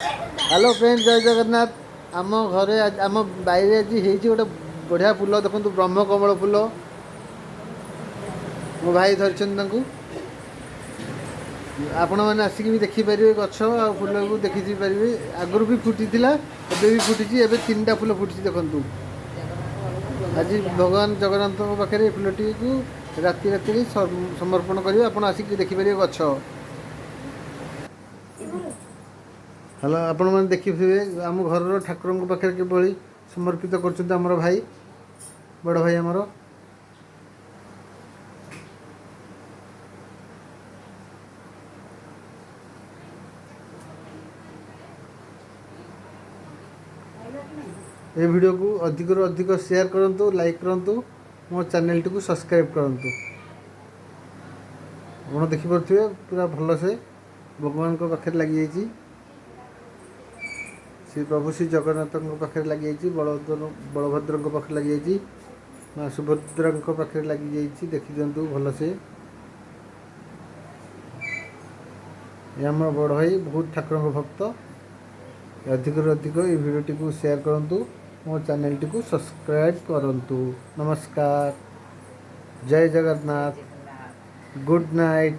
Hello friend, ଜୟ ଜଗନ୍ନାଥ। ଆମ ଘରେ, ଆମ ବାଇରେ ଆଜି ହେଇଛି ଗୋଟେ ବଢ଼ିଆ ଫୁଲ। ଦେଖନ୍ତୁ, ବ୍ରହ୍ମକମଳ ଫୁଲ। ମୋ ଭାଇ ଧରିଛନ୍ତି ତାଙ୍କୁ। ଆପଣମାନେ ଆସିକି ବି ଦେଖିପାରିବେ, ଗଛ ଆଉ ଫୁଲକୁ ଦେଖି ପାରିବେ। ଆଗରୁ ବି ଫୁଟିଥିଲା, ଏବେ ବି ଫୁଟିଛି। ଏବେ ତିନିଟା ଫୁଲ ଫୁଟିଛି, ଦେଖନ୍ତୁ। ଆଜି ଭଗବାନ ଜଗନ୍ନାଥଙ୍କ ପାଖରେ ଏ ଫୁଲଟିକୁ ରାତିରେ ସମର୍ପଣ କରିବେ। ଆପଣ ଆସିକି ଦେଖିପାରିବେ ଗଛ। ହ୍ୟାଲୋ, ଆପଣମାନେ ଦେଖିଥିବେ ଆମ ଘରର ଠାକୁରଙ୍କ ପାଖରେ କିଭଳି ସମର୍ପିତ କରୁଛନ୍ତି ଆମର ଭାଇ, ବଡ଼ ଭାଇ ଆମର। ଏ ଭିଡ଼ିଓକୁ ଅଧିକରୁ ଅଧିକ ସେୟାର କରନ୍ତୁ, ଲାଇକ୍ କରନ୍ତୁ, ମୋ ଚ୍ୟାନେଲଟିକୁ ସବସ୍କ୍ରାଇବ୍ କରନ୍ତୁ। ଆପଣ ଦେଖିପାରୁଥିବେ, ପୁରା ଭଲସେ ଭଗବାନଙ୍କ ପାଖରେ ଲାଗିଯାଇଛି। ଶ୍ରୀ ପ୍ରଭୁ ଶ୍ରୀ ଜଗନ୍ନାଥଙ୍କ ପାଖରେ ଲାଗିଯାଇଛି, ବଳଭଦ୍ରଙ୍କ ପାଖରେ ଲାଗିଯାଇଛି, ମା ସୁଭଦ୍ରାଙ୍କ ପାଖରେ ଲାଗିଯାଇଛି। ଦେଖିଦିଅନ୍ତୁ ଭଲସେ। ଏ ଆମର ବଡ଼ ଭାଇ ବହୁତ ଠାକୁରଙ୍କ ଭକ୍ତ। ଅଧିକରୁ ଅଧିକ ଏଇ ଭିଡ଼ିଓଟିକୁ ସେୟାର କରନ୍ତୁ, ମୋ ଚ୍ୟାନେଲଟିକୁ ସବସ୍କ୍ରାଇବ୍ କରନ୍ତୁ। ନମସ୍କାର, ଜୟ ଜଗନ୍ନାଥ, ଗୁଡ଼୍ ନାଇଟ୍।